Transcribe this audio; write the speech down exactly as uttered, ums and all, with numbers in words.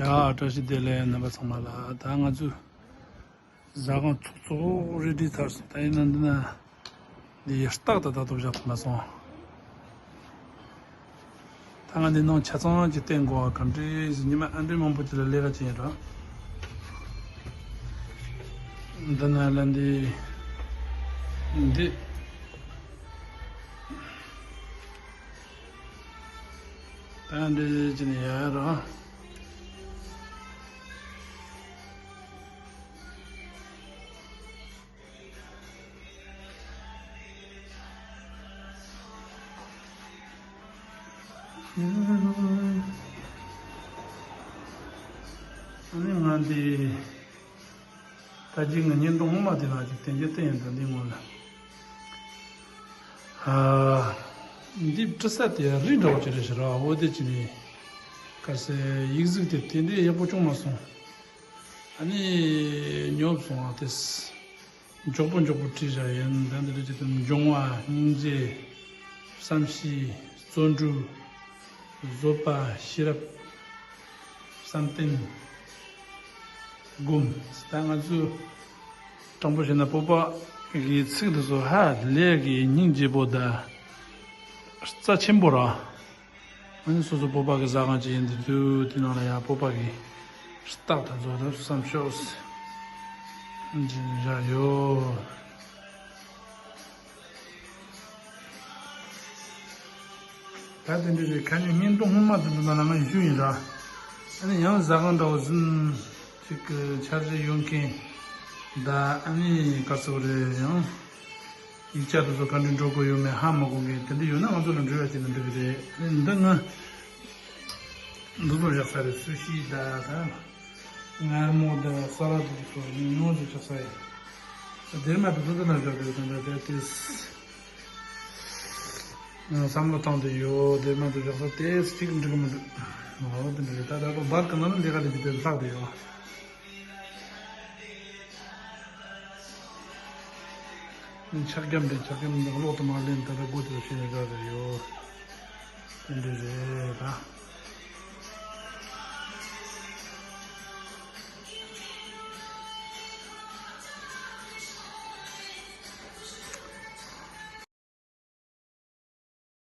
ཡ། བཀྲ་ཤིས་བདེ་ལེགས། རྣམ་པ་ཚང་མ་ལ། ད་ང་ཚོས་ཟ་ཁང་ཚུགས་ཚུགས་རེ་ཌི་ཚར་སོང་། ད་ཡིན་ན་འདི་ན་འདི་ཡི་རྟགས་ད་ད་ཐོབ་བཞག་མ་སོང་། ད་ང་འདི་ནང་ཆ་ཚང་གི་བསྟན་དགོས་པ་ག་འདྲ་ཟེར། ཉི་མ་ཨ་འདྲ་མང་པོ་ཅིག་ལ་ལས་ཀ་བྱས་ཡོད་ར། འདི་ན་ལ་འདི་འདི་ད་འདི་ཅི་ནས་ཡ་ར། ཨ་ནི་ང་འདི་ད་ཅི་ང་བརྙན་ཐུང་སྔོན་མ་དེ་ལ་ཅིག་དེ་འདྲ་བསྟན་ཡོད། ད་འདི་སྔོན་ལ། ཨ། འདི་འབྲི་ས་དེ་རི་འདྲ་བོ་ཅིག་རེད་ཤག་ར། འོ་དེ་ཅི་ནས་ག་ཟེ་ཡིག་གཟུགས་དེ་དེ་འདྲའི་ཡག་པོ་བྱུང་མ་སོང་། ཨ་ནི་ཉོབ་སོང་བ་དེ། མགྱོགས་པོ་མགྱོགས་པོ་བྲིས་བཞག་ཡིན། ད་འདི་འདྲ་ཅིག་དང་། འབྱུང་བ། སྙིང་རྗེ། བསམ་ཤེས། བརྩོན་འགྲུས། བཟོད་པ། ཤེས་རབ། བསམ་གཏན། སྒོམ། ད་ང་ཚོས་དྲང་པོ་བཤད་ན་སྤོབས་པ་གི་ཚིག་འདི་ཚོ་ཧ་ལས་གི་སྙིང་རྗེ་པོ་དང་རྩ་ཆེན་པོ་ར། ཨ་ནི་སོ་སོ་སྤོབས་པ་གི་ཟ་ཁང་ཅིག་ཡིན་དུས་དུས་དེ་ནང་ལ་ཡང་སྤོབས་པ་གི་རྟགས་དེ་ཚོ་རེད་བསམ་ཤོག་ཟེར་བཞག་ཡོད། ད་དེ་འདྲ་རེད། ཁ་ཉིན་བརྙན་ཐུང་སྔོན་མ་དེ་ཚོ་ནང་ལ་ང་ཞུས་ཡིན་ར། ཨ་ནི་ཡང་ཟ་ཁང་འདྲ་བོ་ཟིན་ཅིག་གི་འཆར་གཞི་ཡོད་མཁན་ད། ཨ་ནི་ག་ཚོད་རེད། ཡང་ཡིག་ཆ་དེ་ཚོ་ག་འདྲ་འགྲོ་དགོས་ཡོད་མེད་ཧ་མ་གོ་མཁན་དེ་འདྲ་ཡོད་ན་ང་ཚོ་ལ་འབྲེལ་བ་བྱས་ན་འགྲིག་གི་རེད། ཨ་ནི་འདི་ང་འདི་ཚོ་བཞག་ས་རེད། སུ་ཤི་ད་ད། མངར་མོ་དང་ས་ལ་དེ་ཚོ་ཉུང་ཉུང་ཟིག་ཆགས་ས་ཡིན། སྡེར་མ་དེ་ཚོ་དེ་ན་བཞག་དེ་དང་འདྲ་དེ་དེ། བསམ་བློ་བཏང་དེ་ཡོད། སྡེར་མ་དེ་བཞག་ས་དེ་གཅིག་འགྲིག་གི་མི་འདུག་འོ་དེ་འདྲ་རེད། ད་ད་ལོ་བར་གི་ནང་ལས་ཀ་ལས་ཀྱི་དེ་ལྷག་དེ་ཡོད། ཆག་རྒྱམ་དེ་ཆག་རྒྱམ་འདི་གློག་དུ་མ་ལེན། ད་ད་སྒོ་དེ་ཕྱེ་ནས་བཞག་དེ་ཡོད། དེ་འདྲ་རེད་ད།